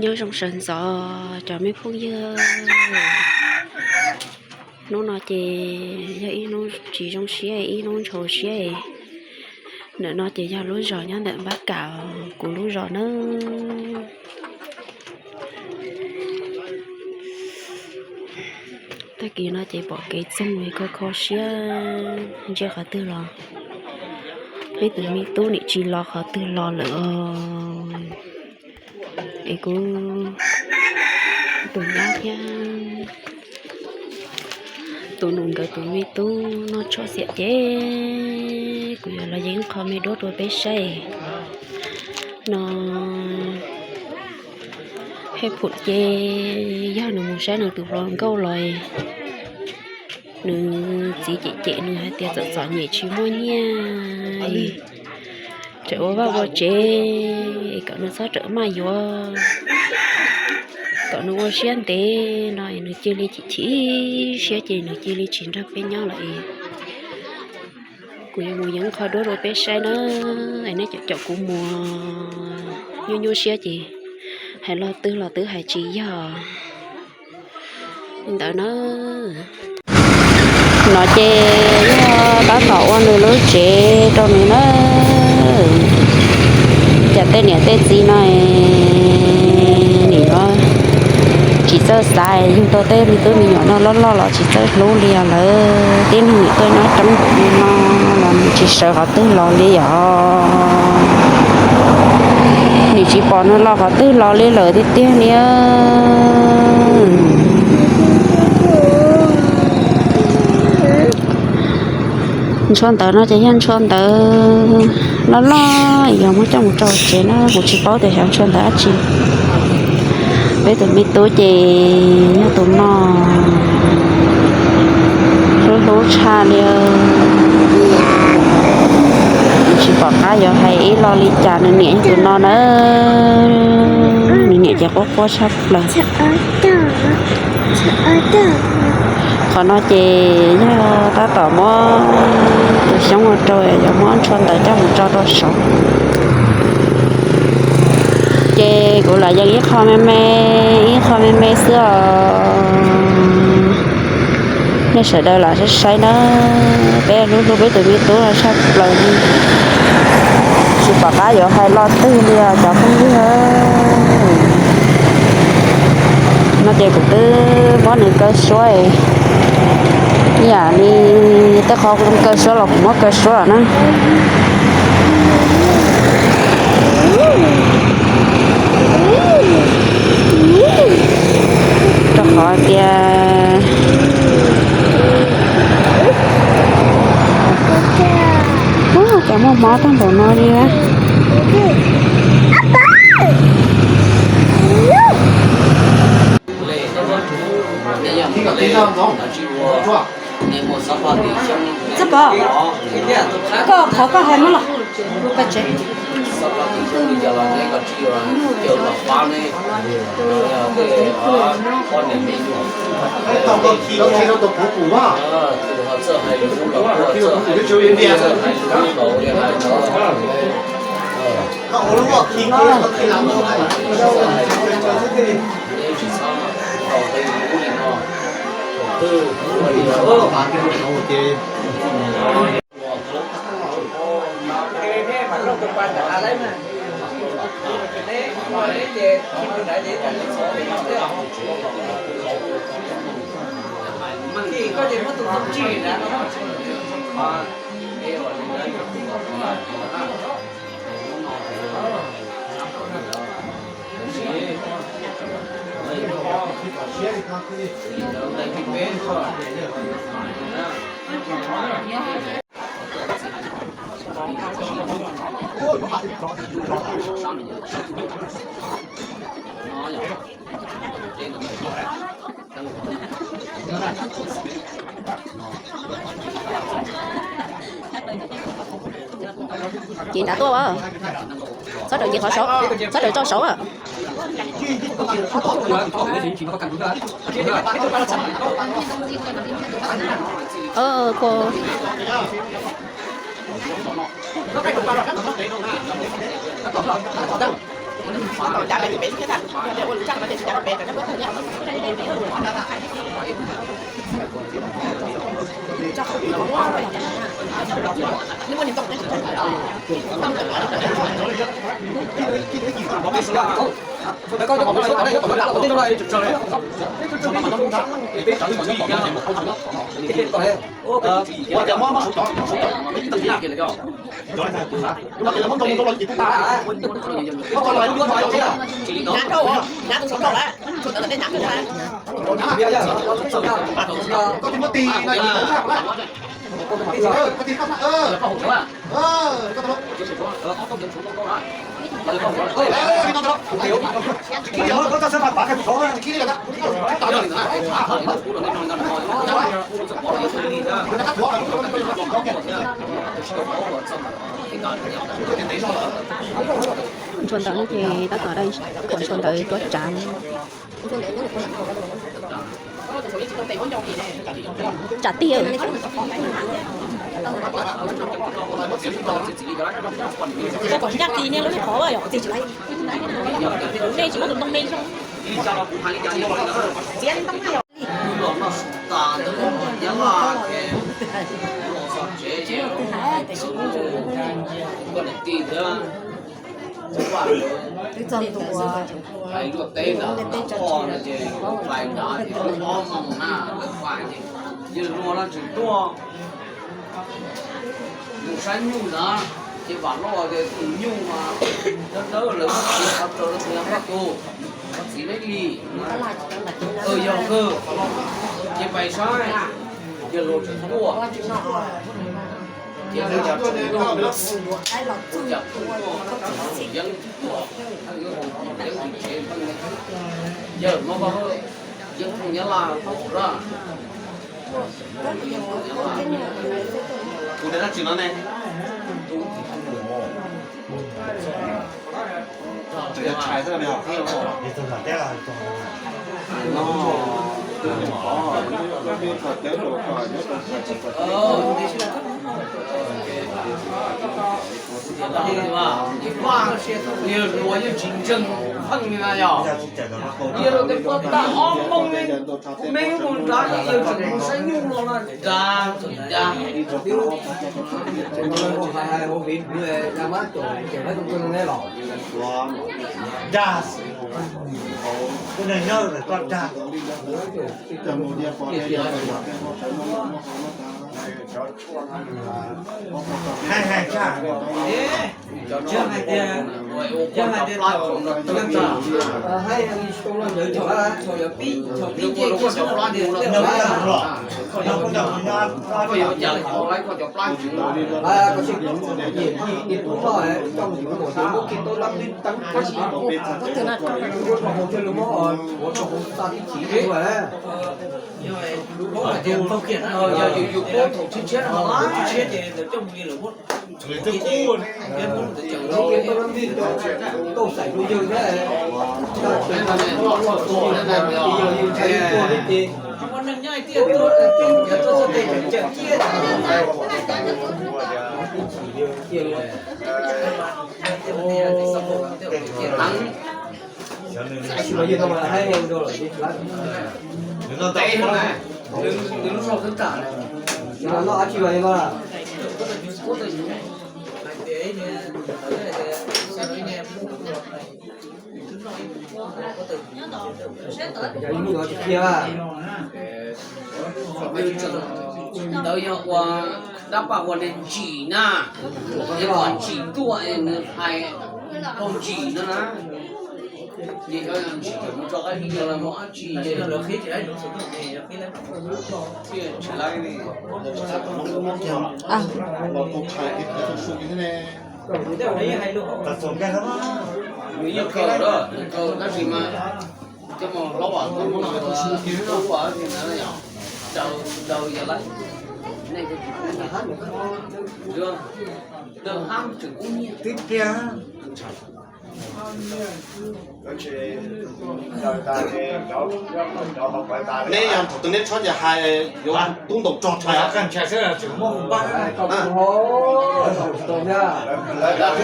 Nyob zoo sawv ntxov cov me phooj ywg, hnub no ces yog ib hnub tsis zoo siab ib hnub ntshau siab. Ntawm no ces yog lub zos nyob ntawm Npab Kam, kuv lub zos nawb. Tag kis no ces pom kev txoog li kho kho siab, ntsia qhov twg los peb tus me tub nim tsis los qhov twg los lawm os. Es kuv tus nyab thiab tus nus nkawd tus me tub noj tshuaj xiam ces kuv yuav los yeeb qho me duab rau peb saib no. Hej phum ces yog nws mus saib nws tus hluas nkauj los nws txiv cem cem nws hais tias txom txom nyem tsis muaj nyiaj, tseem ua vaj ua tsev kom nws txhob rawm maj yuav, kom nws ua siab ntev no es nws cia li chim chim siab ces nws cia li tsis nrog peb nyob lawm es kuv yuav mus yeeb qho duab rau peb saib na. Es nej caum caum kuv mus, nyuaj nyuaj siab ces hais lo twg los twb hais tsis yog li ntawd na. No ces yog tab tom ua nws lub tsev rau nws na. Cas tej niam tej txiv no nim no tsis txawj xav yug tau tej me tub me nyuam no loj loj los tsis txawj hlub li os lawm. Tib neeg niam tuaj nyob coob npaum li no los nws tsis sawv qhov twg los li os. Nim tsis pom nws los qhov twg los li lawm tiag tiag li. Ntshua ntawv no ces yog ntshua ntawv loj loj, yog muab coj mus rau tsev na, kuv tsis paub tias xyov ntshua ntawv dab tsi. Peb tus me tub ces yog tus no hlub hlub tshaj li. Tsis pom qab yuav hais ib lo li cas, nws niam yog tus no na, nws niam ces quaj quaj tshaj plaws. Qhov no ces yog tab tom muab tus xyoob ua rau, yuav muab ntshua ntawv coj mus tso rau saud. Ces kuv lam yees ib qho me me, ib qho me me xwb os. Nej sawv daws lam saib saib na, peb hlub hlub peb tus me tub no tshaj plaws li, tsis pom qab yuav hais lo twg li os cov phooj ywg. No ces kuv twb muab nws kaw suab, ib yam li tej qhov kuv kaw suab los kuv muab kaw suab na. Rau qhov tias, ua cas muaj mob tag npaum no li. Txawj Pov, koj qhov koj hais no los, koj tsev. Ces nrad tuaj, txhob raws ces qhov saud, txhob raws tso saud. Ntsuag ntawd no ces tab tom dai khuam ntsuag ntawd tuav tsav. Tsam tiag. Kom ncaj qis niag lub qhov yom. Nej tsis muaj tus ntoo me zoo. Twb txog ntua, lawv teb tso tseg, ob moos na, lawv pais ces yawg luag no tseem tuaj mus saib nyuj ntawd, ces vam loj tias tus nyuj mas dawb dawb lawv muab txiv qhov raws los tus yog koj tus, qhov txiv neb li, yog kawg, ces pais saib, yawg luag tseem tuaj, ces lawv cov tseem tuaj, cov tuaj, yeeb tuaj, yeeb tsev, yawg no yeeb thooj nyab laj tau raj. Kuv niam dab tsi no ne? Niag luag yeej tsis ntseeg pheej li na yog. Yog rau tej pab tag ob moos li, kuv me ub mus nrad yog tseem mus saib nyuj no na dag dag. Dag, kuv neeg nyob koj dag. Hais hais tshaj, yog hais tias, yog hais tias tau tag, haib tau los ntawd thaum, thaum yuav pib, thaum pib nce kiag sab no tias, no kuj tau mus nyob, koj tsis nyiam ntxim niag tub no coj mus yuav kom tias muab kiag tau lab twb teeb kab sis ua rau hauv thiaj li muab ua rau hauv xa tib chim dua. Yog yus, yus paub thaum tshiab tshiab no, tshiab tshiab ces lawv coj mus li lawv muab. Tau xaim rau yawg thiab, yog yus ntshai tuag thiab ces. Muaj neeg nyob hais tias tuag, cov tuag txog tes cawm ciaj. Tab sis mas yawg no mas haib heev rau lawm. Nws lub zog twb tag. Nws los noj dab tsi los yawg no? Ntawd yog ua dab paj ua neeg ntsim na, ua ntsim tuaj nws hais tau ntsim no na. Ces cov ntsim mus tso qaib ib yog los mus dab tsi ces lawv qhib ces lawv qhib tsis laib li. Nws yeej kaw lawm, nws kaw tab sis mas coj mus hlob as, tus mus no tus mus ua ua ntawd yog daws, daws yog lawm. Nej daws hab tseem ub nyiaj twb tiag. Neb yog thaum twg neb tshob ces hais yuav tub ntaus rog rhais.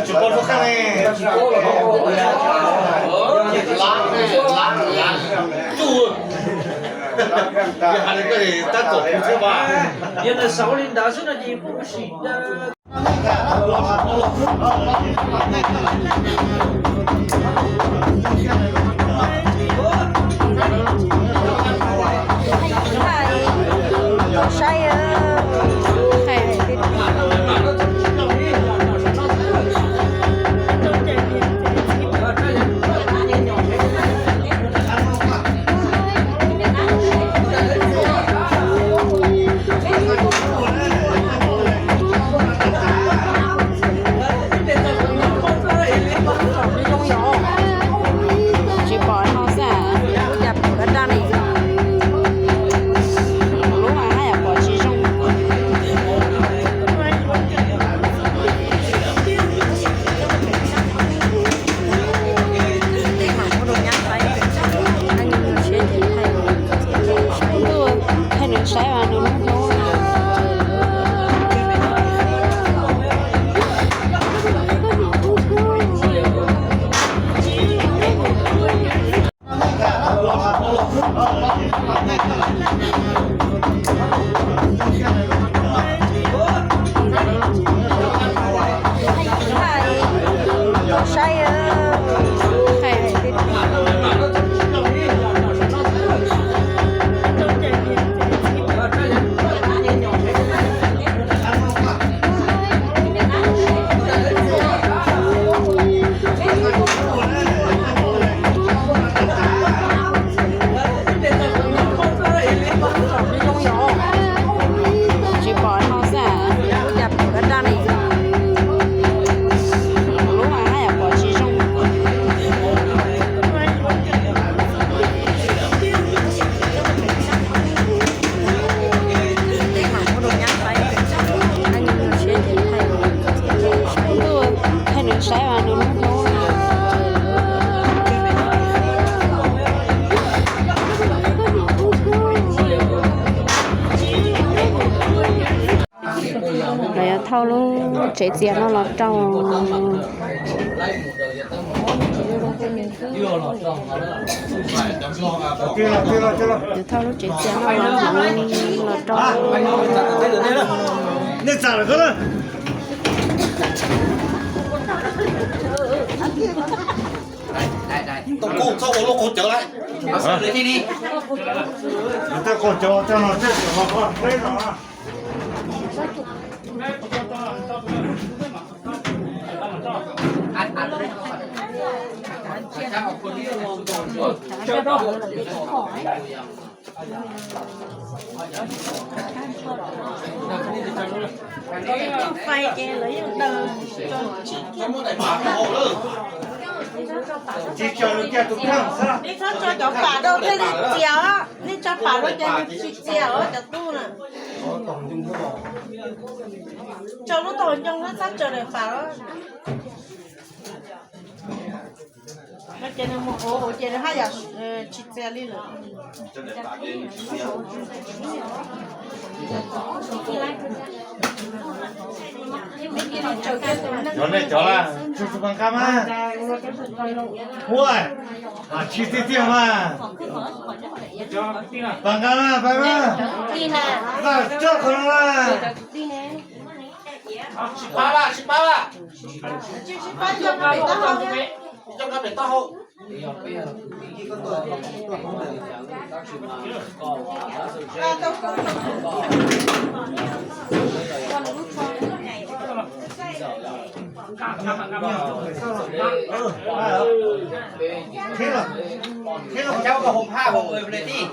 Tsis paub lub qeej ne. Yog hais li koj tab tom kuv thiab mas. Yog nws xav li ntawd xwb no ces kuj sim. Tsis pom no xwb, lub cas pom daj daj li. Lub mas haj yam pom tsis zoo. Thaij nws saib mas nws lub hnub. Tsis pom no xwb, lub cas pom daj daj li. Lub mas haj yam pom tsis zoo. Thaij nws saib mas nws lub hnub. Lawv yuav thauj lub tsev txias no los rau. Yuav thauj lub tsev txias no los, los rau. Nej txam lawm ko na. Tau kuj txhob ua lub qaug cawv lawm. Tej qaug cawv tej no tej cov ho qeb no. Fais ces lawv yeej daws tso tsim thiab. Nej txhob tso cov pam rau thiaj li txias os, nej tso pam rau ces nws tsis txias os cov tub na. Tso lub taub hau ncoo na, txhob tso daim pam os. Ces nws mus hauv hauv ces nws haj yam tsis txias li lawm. Cov nej cov laj, tsuj tsuj pab nqaj mas. Ua, tsis tiag tiag mas. Pab nqaj mas, pab mas. Nqaj tso qhov no mas. Sib pab laj, sib pab laj. Sib pab coj pem taub hau. Coj pem taub hau. Cab koj hoom phaj hoom li tij.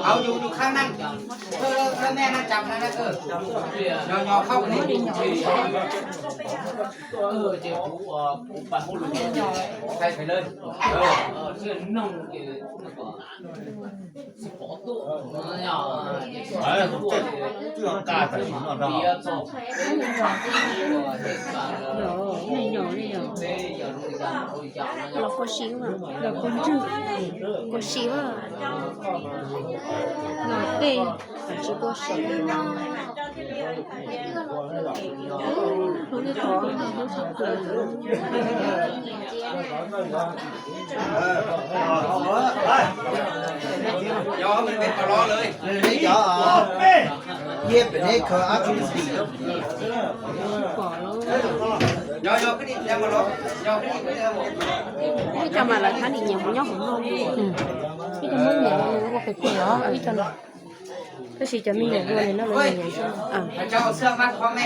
Au yus yus khab neeg, khab neeg na, cam na, nyo nyo khab neeg. Ces kuv, kuv pab kuv lus, kuv khai pem lawm. Los kua si, kua si, los tej, tsis kua si. Ib co mas lawv thab nim nyiam mus nyob hauv no, ib co muab nyiam ua pes pes os, ib co no. Tab sis cov me nyuam hluas no lawv nyiam nyiam xwb.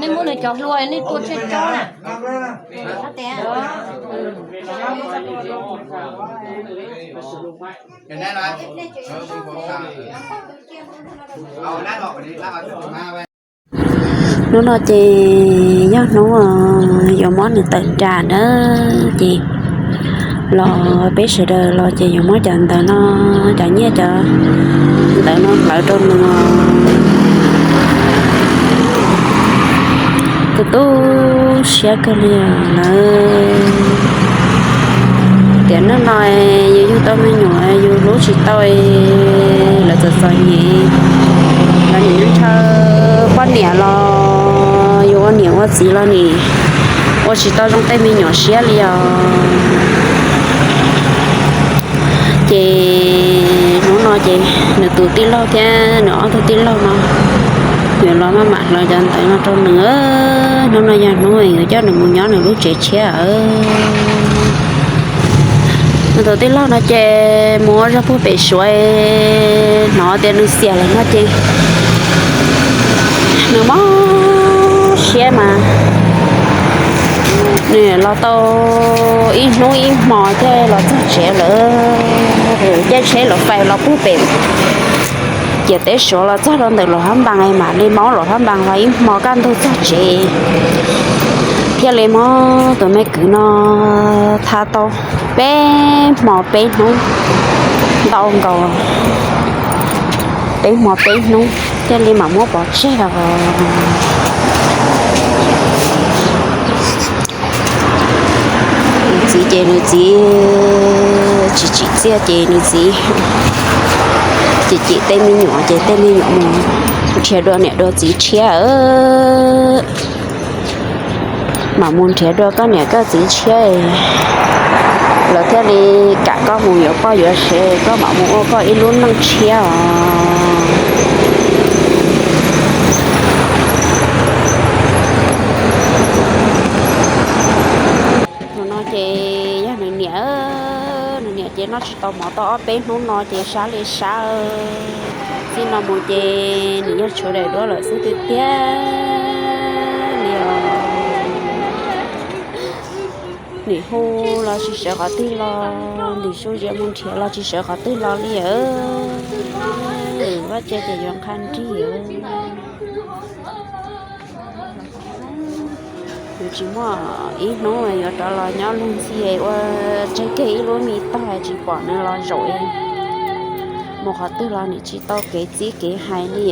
Nej muab nws cov hlua nej tua tseg tsob na. Hnub no ces yog hnub yuav muab nws tawm nram na, ces los peb sawv daws los ces yuav muab cov ntawv no, cov nyiaj cov ntawv no hlawv rau nws. Kuv tu siab kawg li lawm. Tiam neej no yus yug tau me nyuam yus hlub tsis tau, lawv txom txom nyem, lawv nim ntshaw poj niam los yus ua niam ua txiv los nim ua tsis tau zoo tej me nyuam siab li os. Ces hnub no ces nws tus tij laug thiab nws ob tug tij laug no yuav los maj mam hlawv cov ntawv no rau nws. Hnub no yog hnub yuav coj nws mus nyob nws lub tsev tshiab. Nws tus tij laug no ces mus ua zog puag pem suav, hnov tias nws xiam lawm no ces nws mob siab mas nws los tau ib hnub ib hmo thiaj los txog tsev lawm. Caij tsheb lawv fais los puag pem ciam teb suav los txog rau ntawm Luas Hab Npas mam li maub Luas Hab Npas los ib hmo kaj ntug txog tsev. Thiaj li muab tus me kwv no thab tau peb hmo peb hnub, ntau nkaus peb hmo peb hnub thiaj li mam muab pov tseg os. Nws txiv ces nws txiv tsis tsim txiaj ces nws txiv ces cem tej me nyuam ces tej me nyuam mus nrhiav dua niam dua txiv tshiab. Mam mus nrhiav dua koj niam koj txiv tshiab, lawv thiaj li kam koj mus yuav poj yuav sev, koj mam mus ua koj ib lub neej tshiab os. Tus no ces yog nws niam, nws niam ces noj tsis tau mov tau ob peb hnub no ces sab li sab. Txij no mus ces nws yog tshuav daim duab lawm xwb tiag tiag li os. Nim hu los tsis sawv qhov twg los, ntim su zias mus nrhiav los tsis sawv qhov twg los li os. Vaj tse ces yuav nqha nrig. Nws tsis muaj ib hnub yuav rov los nyob luag ntxhi ua tseg kiag ib lub me tog tsis pom nws los zaum. Mus qhov twg los nws tsis tau kev txib kev hais li.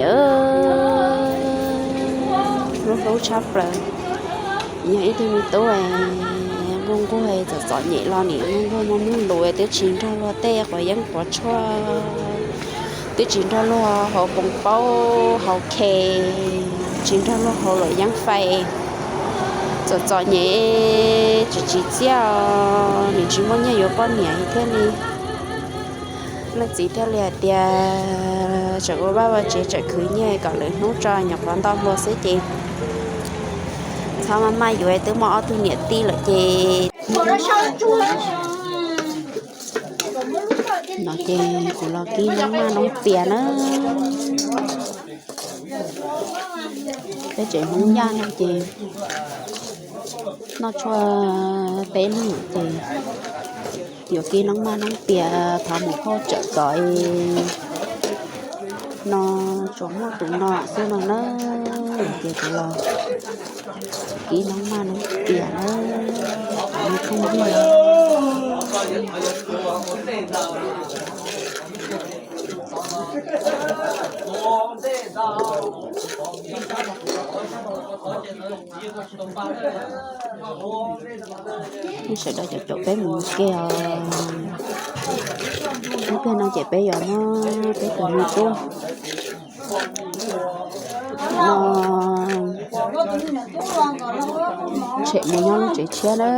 Hlub hlub tshaj plaws. Yog ib tug me tub nquag nquag txom txom nyem los nim nquag nquag muaj muaj lus twb tsis nrog luag tej quav yeeb quav tshuaj, twb tsis nrog luag haus poos paub haus khe, tsis nrog luag haus luam yeeb fais, txom txom nyem tsis tsim txiaj, nim tsis muaj nyiaj yuav poj niam thiaj li. Leej txiv thiaj li hais tias tseem ua vaj ua tsev tseem khwv nyiaj kom lwm hnub tso nyuam qhuav ntau hlua xwb ces txhob maj maj yuav, twb muaj ob tug niam tij lawm ces. No ces kuv los kib noob maj noob pias na. Peb tsev Hmoob Yaj no ces noj tshuaj peb leeg ces yuav kib noob maj noob pias thov mus phauj tsawm kom no tsuas muaj tus no xwb no na. Ces kuv los Kib noob maj noob tiam na, nws thooj ntiag. Sawv daws caum caum peb mus ua ke os. Ib pliag no ces peb yuav muab peb tus me tub no tshem mus nyob lub tsev tshiab na.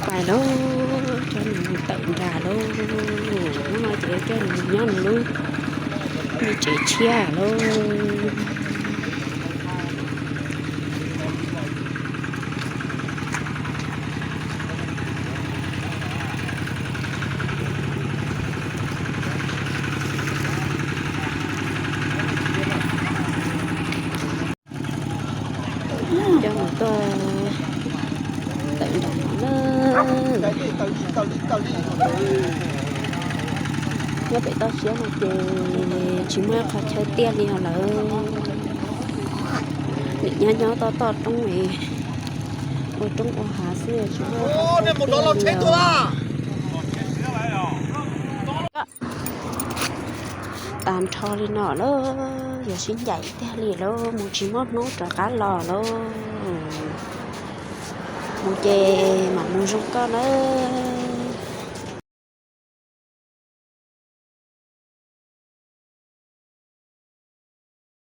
Pais lauj, coj nws mus tawm nram lauj. Hnub no ces coj nws mus nyob nws lub me tsev tshiab lauj. Coj mus tuaj tawm nram no na. Nyob pem toj siab no ces tsis muaj ib qho chaw tiaj li os lawm. Nim nyob nyob toj toj roob, ua roob ua hav xwb tsis muaj ib qho chaw tiaj li os. Tag nrho li no lauj, yuav sib ncaim tiag li lauj, mus tsis muaj hnub rov qab los lauj. Mus ces mam mus zoo koj nawb.